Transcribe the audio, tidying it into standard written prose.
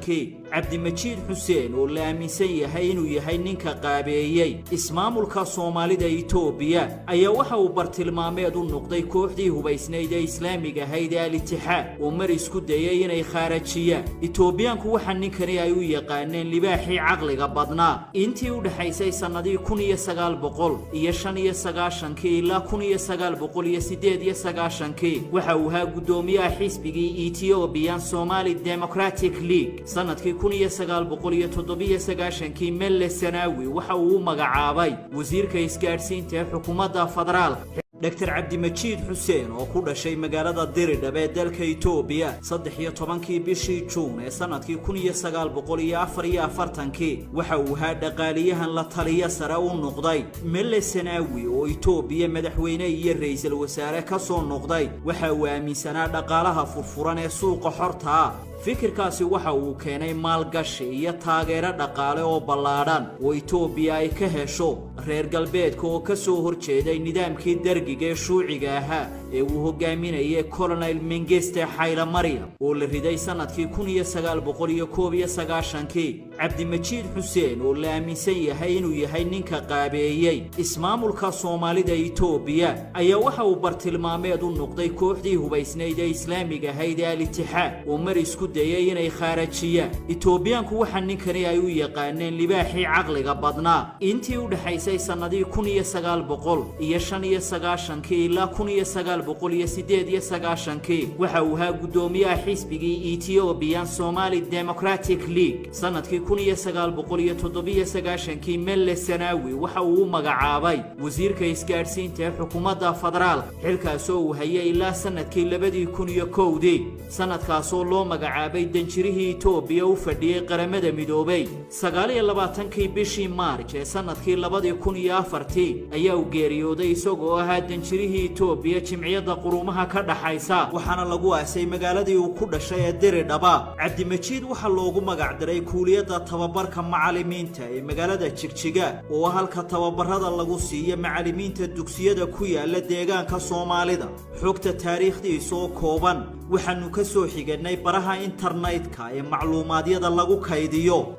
Kii Cabdimajiid Xuseen, oo la aaminsan yahay inuu yahay ninka qaabeeyey ismaamulka Soomaalida Itoobiya, ayaa waxa uu bartilmaameed u noqday kooxdii hubaysnayd ee Islaamiga ahayd ee Al-Itixaad, oo mar isku dayay inay khaarajiyaan. Itoobiyaanku waxaa ninkani ay u yaqaaneen libaaxii caqliga badnaa. Intii u dhexaysay sannadihii 1995-kii ilaa 1998-kii, waxa uu ahaa guddoomiyaha xisbigii Ethiopian Somali Democratic League. Sannadkii 1997-kii, Melle Sanaawi waxa uu u magacaabay wasiirka isgaadhsiinta ee xukuumadda federaalka. Dr Cabdimajiid Xuseen, oo ku dhashay magaalada Diridhab ee dalka Itoobiya 13-kii bishii Juun ee sannadkii 1944-kii, waxa uu ahaa dhaqaaliyahan la taliyo sare u noqday Melle Sanaawi, oo Itoobiya madaxweyne iyo ra'iisul wasaare ka soo noqday. Waxa uu aaminsanaa dhaqaalaha furfuran ee suuqa xorta ah. Fikirkaasi waxa uu keenay maalgashi iyo taageero dhaqaale oo ballaadhan oo Itoobiya ay ka hesho reer galbeedka, oo ka soo horjeeday nidaamkii Dargiga ee shuuciga ahaa ee uu hogaaminayay Colonel Mengiste Xaylomaryam, oo la riday sannadkii 1991-kii. Cabdimajiid Xuseen, oo la aaminsan yahay inuu yahay ninka qaabeeyey ismaamulka Soomaalida Itoobiya, ayaa waxa uu bartilmaameed u noqday kooxdii hubaysnayd ee Islaamiga ahayd ee Al-Itixaad, oo mar isku dayay inay khaarajiyaan. Itoobiyaanku waxaa ninkani ay u yaqaaneen libaaxii caqliga badnaa. Intii u dhexaysay sannadihii 1995-kii ilaa 1998-kii, waxa uu ahaa guddoomiyaha xisbigii Ethiopian Somali Democratic League. Sannadkii 1997-kii, Melle Sanaawi waxa uu u magacaabay wasiirka isgaadhsiinta ee xukuumadda federaalka, xilkaasoo uu hayay ilaa sannadkii 2001-dii, sannadkaasoo loo magacaabay danjirihii Itoobiya u fadhiyey Qaramada Midoobay. 29-kii bishii Maarj ee sannadkii 2004-tii ayaa uu geeriyooday, isagoo ahaa danjirihii Itoobiya Jimciyadda Quruumaha ka Dhaxaysa, waxaana lagu aasay magaaladii uu ku dhashay ee Diridhaba. Cabdimajiid waxaa loogu magac diray kuuliyadda tababarka macallimiinta ee magaalada Jigjiga, oo halka tababarada lagu siiyo macallimiinta dugsiyada ku yaala deegaanka Soomaalida. Xogta taariikhdiisa oo kooban waxaannu ka soo xigannay baraha internetka ee macluumaadyada lagu kaydiyo.